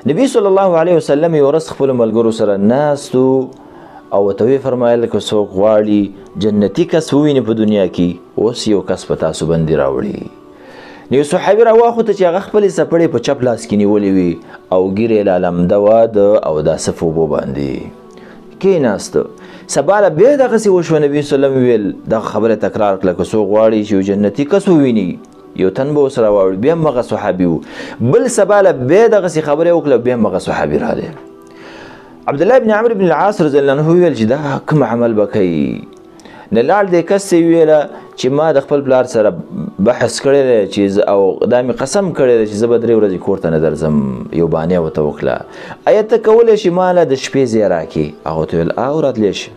نبی صلی الله علیه وسلم یو ورځ خپلو ملګرو سره ناست او ورته ویې فرمایل که څوک غواړي جنتي کس وویني په دنیا کې، اوس یو کس په تاسو باندې راوړي. نو یو صحابي راواخوته چې هغه خپلې څپړې په چپ لاس کې نیولې وي او ږیره یې لا لمده وه د اوداسه په اوبو باندې کېناسته. سبا له بیا دغسې وشوه، نبي صلی الله علیه وسلم وویل دغه خبره تکرار کړه، که څوک غواړي چې یو جنتي کس وویني یو تن به اوس راواوړي. بیا هم هغه صحابي و. بل سبا له بیا دغسې خبرې وکړه، بیا هم هغه صحابي راغی. عبدالله بن عمرو بن العاص رضی الله عنه وویل چې دا کوم عمل به کوي؟ نو لاړ دې کس ته یې وویله چې ما د خپل پلار سره بحث کړی دی چې زه او دا مې قسم کړی دی چې زه به 3 ورځې کور ته نه درځم. یو بانه ورته وکړه، ایا ته کولی شې ما له د شپې ځای راکړې؟ هغه ورته وویل او راتلی شي.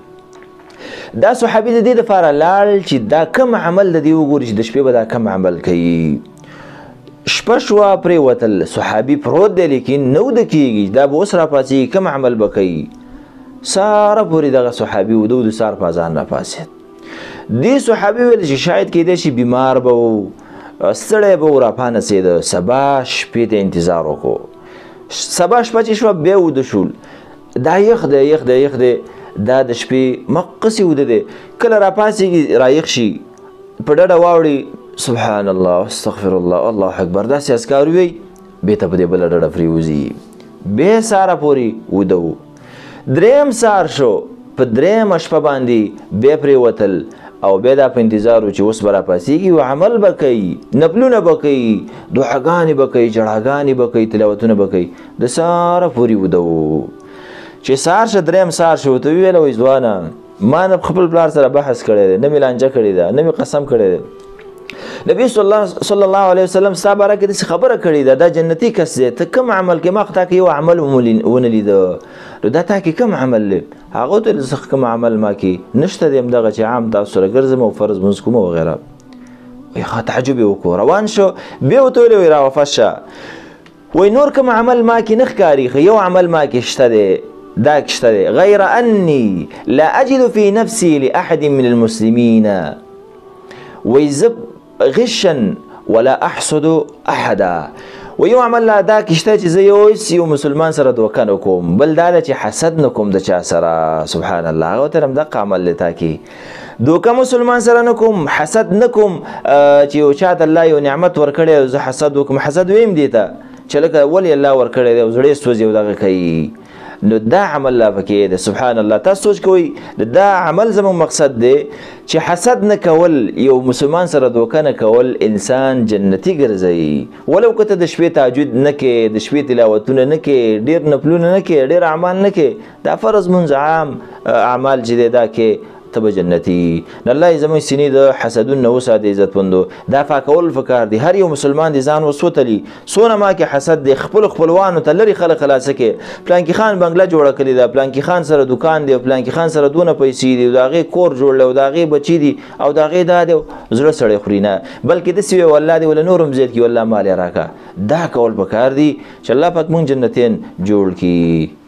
دا صحابي د دې دپاره لاړ چې دا کوم عمل د دې وګوري چې د شپې به دا کوم عمل کوي. شپه شوه، پرېوتل، صحابي پروت دی لیکن نه وده کېږي، دا به اوس راپاڅېږي کوم عمل به کوي. ساره پورې دغه صحابي وده و، د سهار په اذان راپاڅېد. دې صحابي ویل چې شاید کېدای شي بیمار به و، ستړی به و، راپانڅېده. سبا شپې ته انتظار وکړو. سبا شپه چې شوه بیا وده شول. دا یخ دی یخ دی یخ دی، دا د شپې مقصې وده دی، کله راپاڅېږي رایخ شي، په ډډه واوړي، سبحان الله استغفر الله الله اکبر، داسې اذکار ووایي، بېرته په دې بله ډډه پرېوځي، بیا سهاره پورې وده و. دریم سهار شو، په درېیمه شپه باندې بیا پرېوتل او بیا دا په انتظار و چې اوس به راپاڅېږي او عمل به کوي، نفلونه به کوي، دعاګانې به کوي، ژړاګانې به کوي، تلاوتونه به کوي. د سهاره پورې وده و. چې سهار شه، دریم سهار شو، ورته وویل وایي ځوانه ما نه خپل پلار سره بحث کړی دی، نه مې لانجه کړې ده، نه مې قسم کړی دی. نبی صلی الله علیه وسلم ستا باره کې داسې خبره کړې ده، دا جنتي کس دی، ته کوم عمل کې؟ ما خو تا کې یو عمل ونه لیده، نو دا تا کې کوم عمل دی؟ هغه ورته ویل زه کوم عمل ما کې نشته دی، همدغه چې عام تاسو سره ګرځم او فرض لمونځ کوم وغیره. وایي ښه تعجب یې وکړو، روان شو، بیا ورته ویل وایي راواپس شه، وایي نور کوم عمل ما کې نه ښکاري، خو یو عمل ما کې شته دی، دا شته دی، غیر انی لا اجد فی نفسي لاحد من المسلمین، وایي زه غشا ولا احسد احدا. و یو عمل لا دا کې شته چې زه یو مسلمان سره دوکه نه کوم، بل دا ده چې حسد نه کوم د چا سره. سبحان الله، هغه ورته همدغه عمل دی، تا کې دوکه مسلمان سره نه کوم، حسد نه کوم، چې یو چا ته الله یو نعمت ورکړی او زه حسد وکړم. حسد ویم دې ته چې لکه ولې الله ورکړی دی او زړه یې سوځي او دغه کوي، نو دا عمل لا پکې دی. سبحان الله، تاسو سوچ کوئ، دا عمل زموږ مقصد دی چې حسد نه کول، یو مسلمان سره دوکه نه کول، انسان جنتي ګرځوي. ولو که ته د شپې تهجد نه کې، د شپې تلاوتونه نه کې، ډېر نفلونه نه کې، ډېر اعمال نه کې، دا فرض مونځ عام اعمال چې دی دا کې، ته به جنتي. نو الله یې زموږ سینې د حسدون نه وساتي. عزتمندو، دا پاکول پکار دي. هر یو مسلمان دې ځان وسوتلي، څونه ما کې حسد دی، خپلو خپلوانو ته لرې خلک خلاصه کړي. پلانکي خان بنګله جوړه کړې ده، پلانکي خان سره دکان دی، پلانکي خان سره دونه پیسې دي، د هغې کور جوړ دی، او د هغې بچي دي، او د هغې دا دی، زړه سړی خوري نه، بلکې داسې وي والله دې وله نور هم زیات کړي، والله مال یې راکړه. دا کول پکار دي چې الله پاک موږ جنتین جوړ کړي.